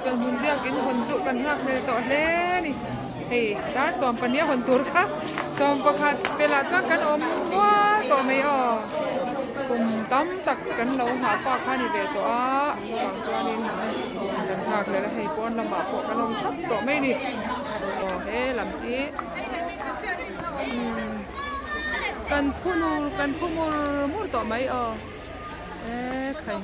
Chawlhmun biakin hawn chu kan nghak hmel tawh hle a ni. Hei dar 12 a hawn tur kha 11 pelah chuan kan awm mual tawh mai aw. Kum tam tak kan lo nghah fak kha a ni ve tawh a, chuvang chuanin kan nghak leh a hei pawn lamah pawh kan awm thap tawh mai a ni. Aw he lam hi umm kan phu nur kan phu mur mur tawh mai aw. E khai.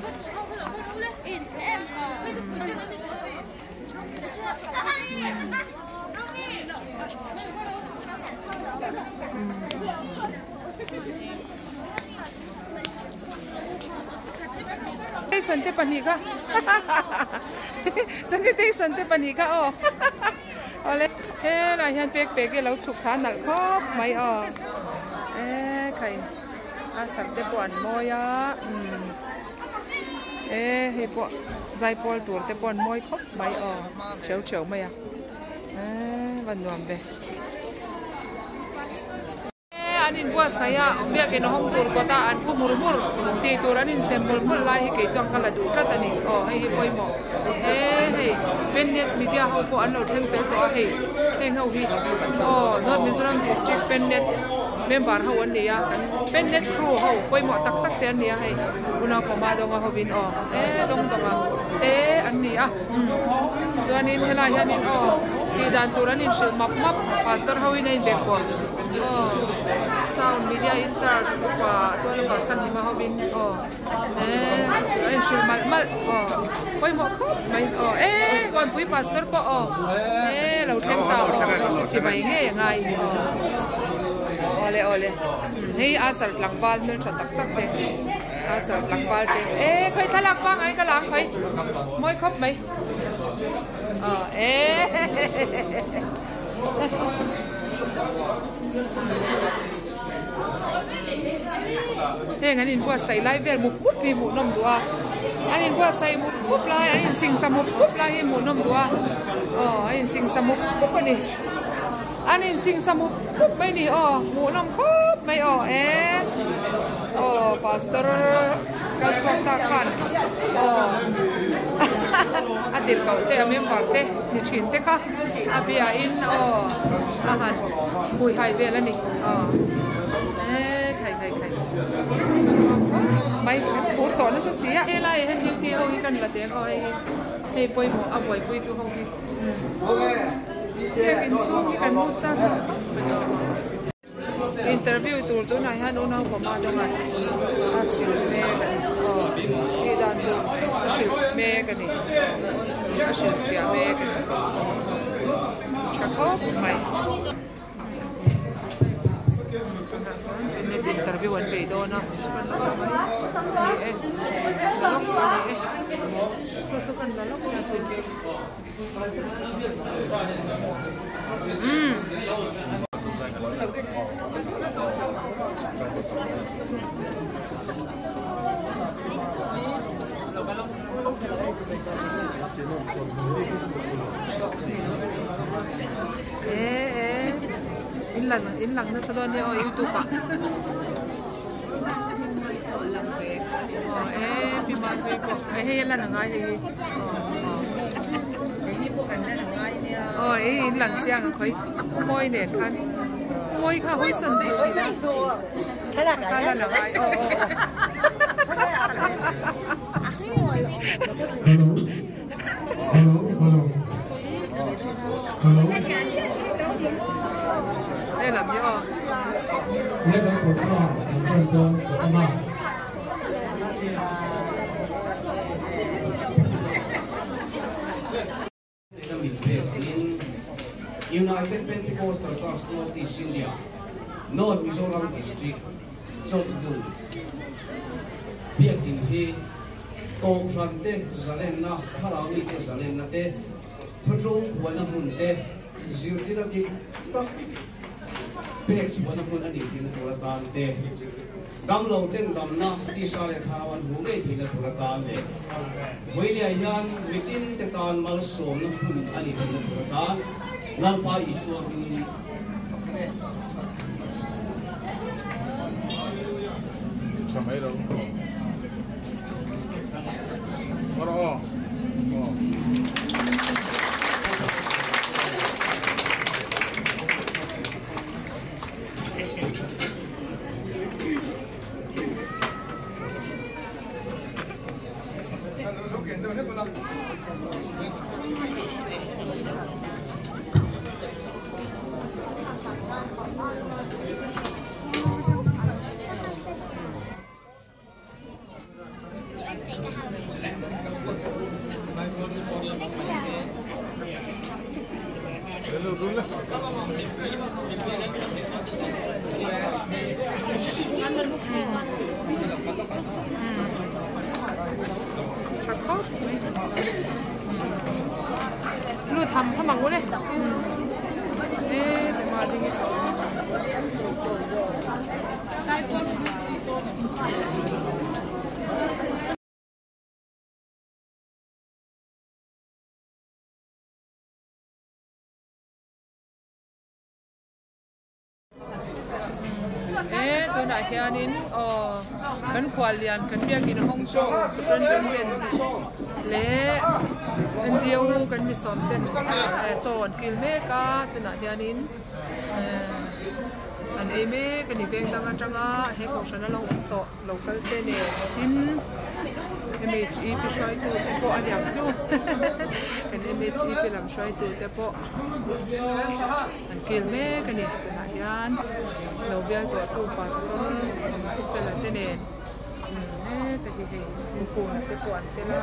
Station te pahnih kha sanitation te pahnih kha aw awle helai hian pek pek hi a lo chhuk thla nalh khawp mai aw e khai. A sak te pawh an mawi a umm e hei pawh zaipawl tur te pawh an mawi khawp mai aw theu theu mai a eee va nuam ve e an inbuatsaih a biakin a hawng tur kawt a an phu mur mur tih tur an insem mawlh mawlh lai hi kei chuan ka la duh tlat a ni aw hei hi pawimawh e hei pennet media ho pawh an lo thleng fel tawh a hei heng ho hi aw North Mizoram district pennet. Member ho an ni a, kan Pennet crew ho pawimawh tak tak te an ni a hei unau pawma dawnga hovin aw e dawng dawnga te an ni a umm chuanin helai hianin aw tih dan tur an inhrilh map map pastor hoin a inbek bawk aw sound media in charge upa tualapa chhanhima hovin aw e an inhrilh malh malh aw pawimawh khawp mai aw e Kawnpui pastor pawh aw e lo thleng ta aw chi chi mai ngei a ngai aw awle awle hei a sar tlangval hmeltha tak tak te a sar tlangval te e khawi thlalak pangai ka lang khawi mawi khawp mai aw e Heng an inbuatsaih lai vel mup mup hi hmuhnawm duh a, an inbuatsaih mup mup lai an insingsa mup mup lai hi hmuhnawm duh a, aw an insingsa mup mup a ni, an insingsa mup mup mai a ni aw hmuhnawm khawp mai aw e aw pastor kal chhuak ta khan aw a tirhkoh te a member te ni thin te kha. A biain aw a han hui hai vel a ni aw e khai khai khai mai kan phur tawh nasa si a helai ah hian duty ho hi kan la teng aw hei hi hei pawimawh a buaipui tu ho hi biakin chhung hi kan lut chak lo khawp mai aw. Interview tur tunah hian unau pawma dangah a hrilh mek a ni aw tih dan tur a hrilh mek a ni a hrilh fiah mek a ni tha khawp mai. Interview an bei dawn a ni e lawk a ni e saw saw kan la lawk a umm. E e in lang in lang nasa dawn nia aw youtube ah aw e pi mahzui pawh e hei a lan a ngai hei hi aw aw in lang chiang ang khawi mawi nen khan mawi kha hawi sawn daih thin a kha lan a ngai aw aw aw helam hi aw. Hnena min pek angin United Pentecostal Church North East India, North Mizoram District, Chawlhhmun biakin hi Kohhran te zalenna, thlarau mite zalenna te, khawtlung buaina hmun te zirtirna dik tak pek chhuahna hmun a nih theihna tur atan te, Damlo ten damna tisa leh thlarau an hmuh ngei theihna tur atan leh Vawinia hian mitin te tan malsawmna hun a nih theihna tur atan Lalpa Isua hmingin ka phun e. Tha mai lo. Aw. Aw. Lut ham ham ang ule. E tema ding i He tunah hianin aw kan khuallian kan biakin hawng chu superintendent leh NGO kan mi sawm ten chaw an kil mek a tunah hianin an ei mek a ni veng dang atanga he kohhran a lo awm tawh lo kal te nen tin MHEP hruaitu te pawh a niang chu kan MHEP lam hruaitu te pawh an kil mek a ni tunah hian lo bial tawh tu pastor fela te nen heta hi hei thingkung te pawh an tel a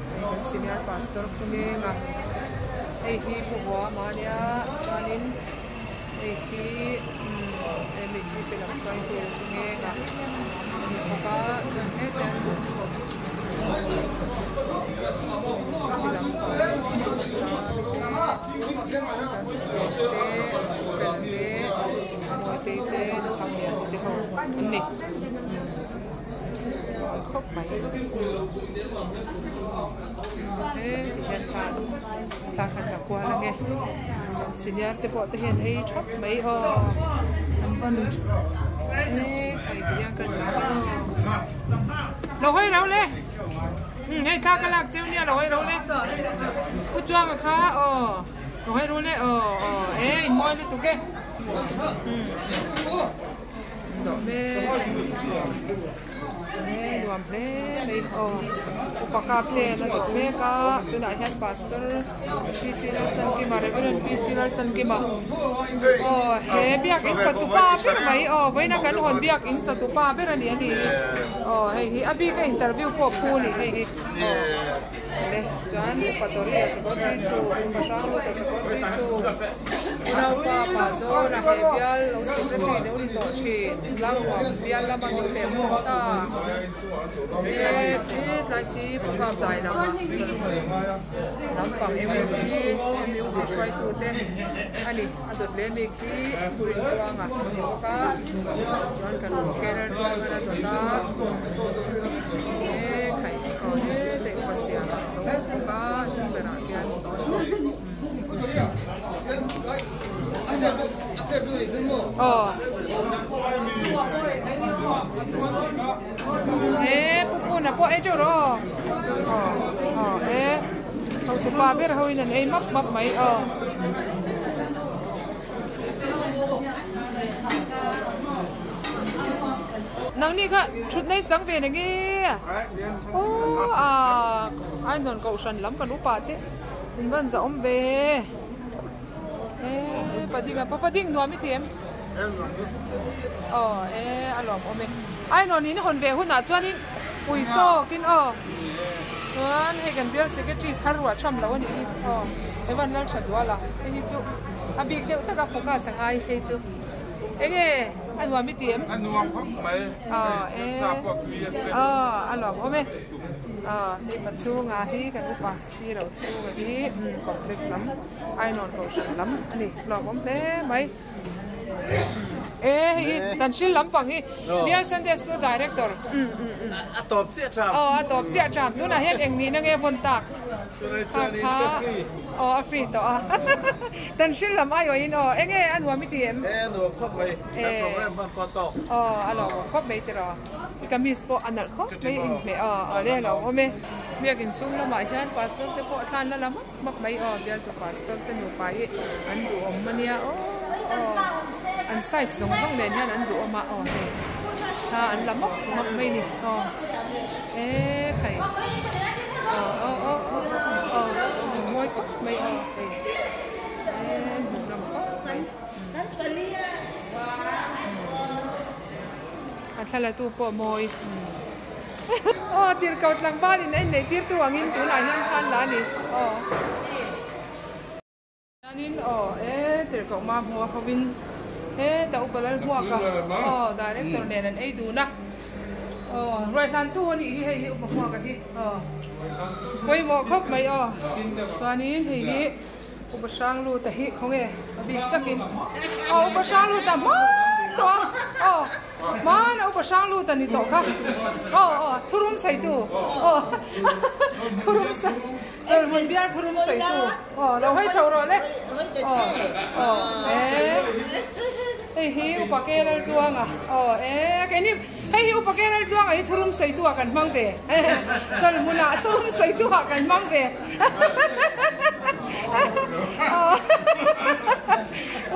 hei kan senior pastor khawngeng a hei hi pu huama a nia chuanin hei hi mhip lam hruaitu khawngeng a ni bawk a chuan hetah hian mhip lam pa. Senior te pawh te hian ei thap mai aw an van lo hawi rau le. Umm hei thla ka lak cheu nia lo hawi ro le u chuanga kha aw lo hawi ro le aw aw e in mawi lutuk e umm dawh mek e nuam hle mai aw upa kap te an a dawh mek a tunah hian pastor PC Laltankima Reverend PC Laltankima aw he biakin satupa ber mai aw vawiina kan hawn biakin satupa ber a ni a ni. Aw hei hi a bik a interview pawh phu a ni hei hi aw le chuan upa tawri a sakawr tui chu upa hrang lut a sakawr tui chu unaupa pa zawn a he bial lo secretary lo ni tawh thin tlangnuam bial lama min pem sak ta he tlai khi pukap dai lama lampang MUP MUP hruaitu te a ni. A dawt leh mi khi Phurin kuanga a ni bawk a chuan kan keler driver a dawt a he khai aw he te upa siam a lo awm bawk a hnung berah hian aw he pu puna pawh ei teuh rawh aw aw aw he. Hotupa ber ho in an ei map map mai aw. Nangni kha thut nei chang ve na nge aw a ainawn kohhran lam kan upa te in van zah awm ve e padinga pa pading nuam i ti em aw e a lawm awm e ainawn in hawn ve hunah chuanin Pui tawkin aw. Chuan hei kan bial secretary thar ruah tham lo a nih hi aw. Evan Lalthazuala hei hi chu a bik deuh taka focus a ngai hei chu. Enge a nuam i ti em? A nuam khawp mai. Aw e. Aw a nuam awm e. Aw hei pachhunga hi kan upa hi ro chhunga hi complex lam Ainawn kohhran lam a ni. Lawmawm hle mai. E hei hi dan hril lampang hi Bial Sunday School Director a tawp chiah tham aw a tawp chiah tham tunah hian eng nihna nge vawn tak kha aw a free tawh a dan hril lam aiawhin aw enge a nuam i ti em e a nuam khawp mai kan program hman pawh a tawk aw a lawmawm khawp mai tiraw kamis pawh a nalh khawp mai inhmeh aw a le lo awm e biakin chhung lamah hian pastor te pawh thlan la la map Mak mai aw bialtu pastor te nupa hi an duhawm ania aw aw an size zawng zawng nen hian an duhawm a aw hei thla an la mawp mawp mai ni aw e khai aw aw aw aw aw mawi khawp mai aw hei e hmuhnawm khawp mai a thla la tu pawh mawi. Aw tirhkoh tlangval in a inneih tir tu angin tunah hian khan la a ni aw. Hianin aw e tirhkoh ma hmuh a hovin heta upa Lalhmuaka aw director nen an ei dun a. Aw ruai hlan tu anih hi hei hi upa hmuaka hi aw pawimawh khawp mai aw chuanin hei hi upa hrang lut a hi khawnge a bik takin aw upa hrang lut a hman tawh a aw hman a upa hrang lut a ni tawh kha aw aw thurum sawitu aw thurum sawi chawlhmun bial thurum sawitu aw lo hawi chho rawh le aw aw eh hei hi upa ke Laltluanga aw eh keini. Hei hi Upa Ke Laltluanga hi thurum sawitu ah kan hmang ve. Chawlhmun ah thurum sawitu ah kan hmang ve.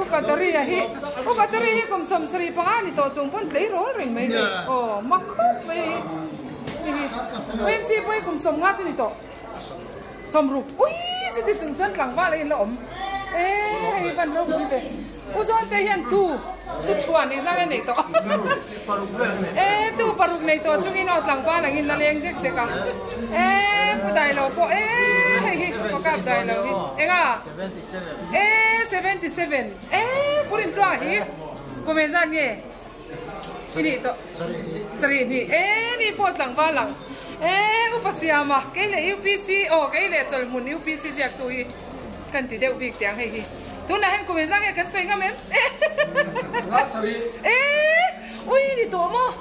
Upa Tori-a hi Upa Tori hi kum 75 ni tawh chung pawn tlei rawl reng mai hei. Aw mak khawp mai hei hi. OMC pawh hi kum 50 chu ni tawh. 60 ui chuti chung chuan tlangval a inla awm. Ee hei van ropui ve. U Zawnte hian tu tu chhuah nih zang a neih tawh. E tu paruk nei tawh chungin aw tlangval angin la leng zek zek a. E pu Dailo pawh e hei hi ka kap Dailo hi enga e 77 e pu Rintluanga hi kum engzat nge i nih tawh sarih hnih e ni pawh tlangval ang e upa Siama kei leh UPC aw kei leh Chawlhmun UPC ziaktu hi kan ti deuh bik teh ang hei hi. Tunah hian kum engzah nge kan sawi ngam em? E ui ni tawh maw?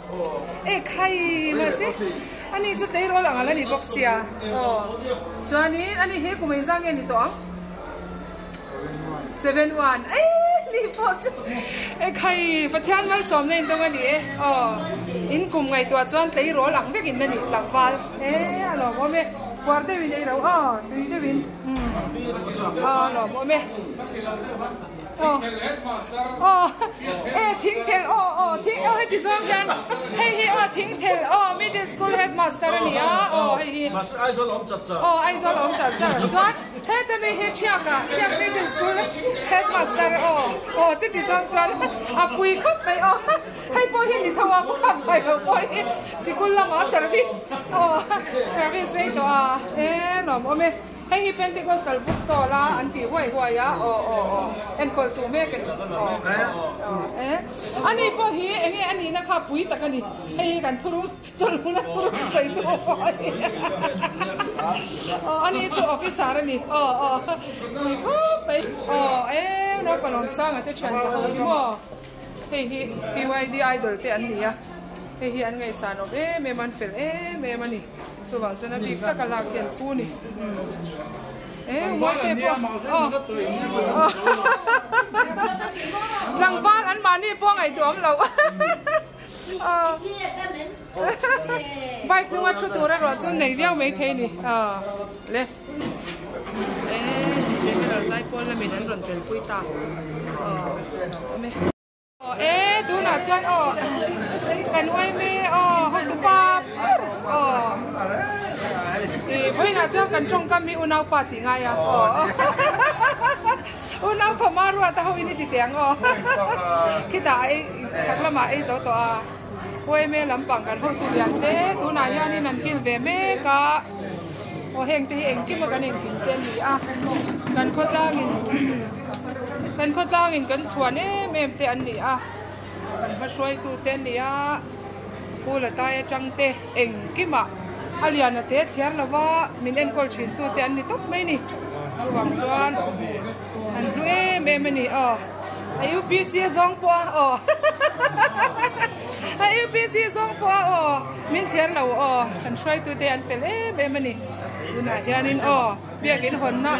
E khai mahse ani chu tleirawl ang ala ni bawk sia. Aw chuanin ani hi kum engzah nge ni tawh ang? 71 e ni pawh chu e khai Pathian malsawmna in dawng a ni e. Aw in kum ngaihtuah chuan tleirawl ang vek in la ni tlangval. E a lawmawm e puar deuhin ei lo aw tui deuhin. A lawm awm e. Aw aw e thingthel aw aw thing aw heti zawng hian hei hi aw thingthel aw middle school headmaster a ni a aw hei hi Aizawl awm char char aw Aizawl awm char char chuan heta mi hi Thiaka Thiak middle school headmaster aw aw chuti zawng chuan a pui khawp mai aw hei pawh hi ni tho a pawh mai lo pawh hi sikul lamah service aw service rei tawh a e lawm awm e. Hei hi Pentecostal book stall a an tih huai huai a, aw aw aw enkawl tu mek a ni, aw aw e ani pawh hi enge a nihna kha pui tak a ni, hei hi kan thurum chawlhmun a thurum sawi tu pawh a ni aw ani chu officer a ni, aw aw pui khawp mai, aw e Naupalawmsanga te thian za ho hi maw hei hi PYD idol te an ni a, hei hi an ngaihsan awm em em a an fel em em a ni. Chuvang chuan a bik taka lak hian pu ni. E umawi te pawh aw tlangval an mahni pawh ngaihtuah awm loh. Bike hnunga thu tur erawh chu nei viau mai thei ni. Le e General Zaipawl lamin an rawn telpui ta. Awm e. Aw e tunah chuan aw kan uai me aw hotupa ber aw i vawiinah chuan kan tawngkam hi unaupa tih ngai a aw unaupa Maruata ho in i ti teh ang aw khitah ei chhak lamah ei zo tawh a uai me lampang kan hotu lian te tunah hianin an kil ve mek a aw heng te hi engkim a kan engkim te a ni a kan khawtlangin. Kan khawtlangin kan chhuan em em te an ni a, kan hmahruaitu te an ni a, Pu Latai atang te engkimah a lian a te thliar lova min enkawl thin tu te an ni tawp mai ni. Chuvang chuan an hlu em em a ni aw. A UPC a zawng pawh a aw a UPC a zawng pawh a aw min thliar lo aw kan hruaitu te an fel em em a ni. Tunah hianin aw. Biakin hawnna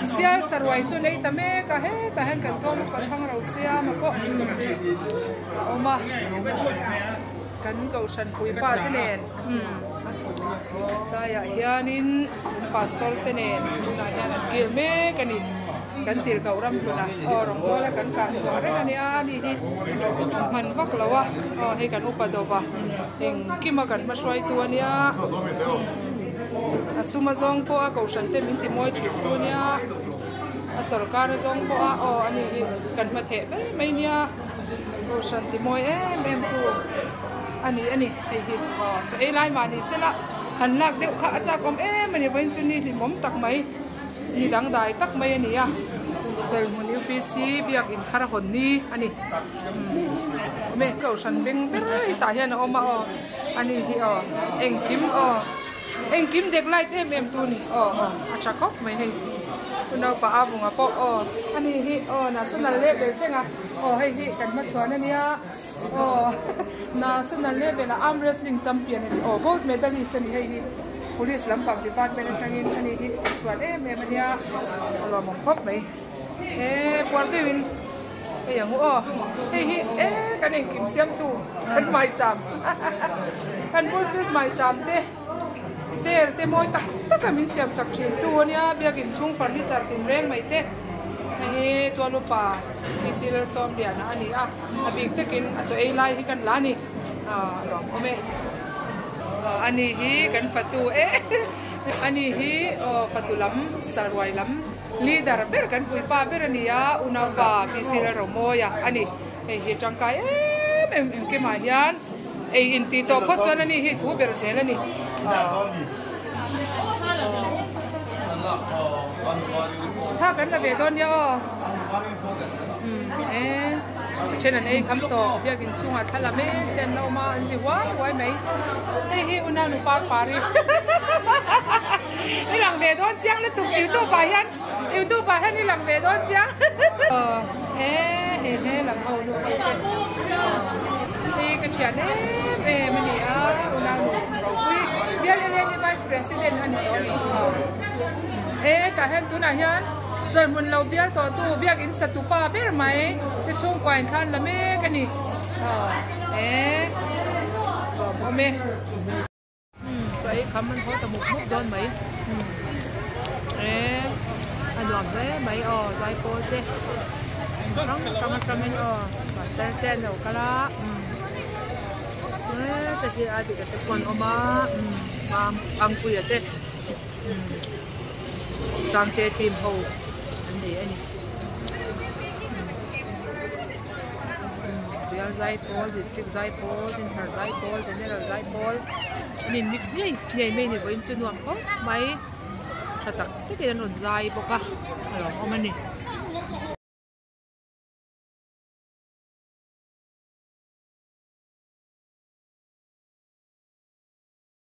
sial saruai chu nei ta mek a, hetah hian kan tlawm upa thang ro siama pawh a awm a, kan kohhran puipa te nen tlaiah hianin kan pastor te nen tunah hian an kil mek a ni, kan tirhkoh ram hluna aw rawngbawl a kan kah chhuah reng a nia ani hi a hman vak lo a, aw hei kan upa dawp a engkima kan hmahruaitu a nia. A sum a zawng pawh a kohhran te min ti mawi thin tu nia a sorkar a zawng pawh a aw ani hi kan hma theh ber mai nia kohhran ti mawi em em tu ani ani hei hi aw chaw ei lai mah ni sela han lak deuh kha a chak awm em ani vawiin chu ni hlimawm tak mai ni dangdai tak mai ani a Chelhmun UPC biak in thar hawn ni ani. Awm e kohhran beng ber hi tah hian a awm a aw ani hi aw engkim aw engkim dek light em em tu ni aw aw a tha khawp mai hei u naupang a vunga pawh aw ani hi aw national level thleng a aw hei hi kan hmachhuan ania aw national level ah arm wrestling champion ani aw gold medalist ani hei hi police lampang department atangin ani hi chhuan em em ania a lawmawm khawp mai he puar deuhin. Hei ang u aw, hei hi e kan engkim siamtu kan maicham kan pulpit maicham te chair te mawi tak tak a min siam sak thin tu ania biakin chhung furniture tin reng mai te hei hi tualupa PC Lalsawmliana a ni a a bik takin a chaw ei lai hi kan la a ni ah a lawm awm e ani hi kan fatu e ani hi aw fatu lam saruai lam. Leader ber kan puipa ber a ni a, unaupa PC Lalromawia a ni. Hei hi tangkai em em engkimah hian ei intih tawh phawt chuan ani hi thu ber zel a ni. Tha kan la ve dawn nia aw. Umm e a then an ei kham tawh biakin chhungah thla la mek te an la awm a an zi huai huai mai. Hei hi unau nupa pari. I lang ve dawn chiang lutuk youtube ah hian youtube ah hian i lang ve dawn chiang e he he lang ho nu ho te hei ka thian em em a ni a unau nu ropui bial eleni vice president a ni tawh a ni e tah hian tunah hian chawlhmun lo bial tawh tu biakin satupa ber mai te chhungkua in thlan la mek a ni e lawmawm e. Chaw ei kham an haw ta mup mup dawn mai e a nuam hle mai aw zaipawl te hrang hrang atangin aw pastor te an lo kal a e te hi a dik a te pawh an awm a angpuia te sangte team ho an nei a ni. Bial zaipawl, district zaipawl, dinthar zaipawl, general zaipawl an in mix ngei ngei mai a ni vawiin chu nuam khawp mai tha tak takin an rawn zai bawk a a lawmawm a ni.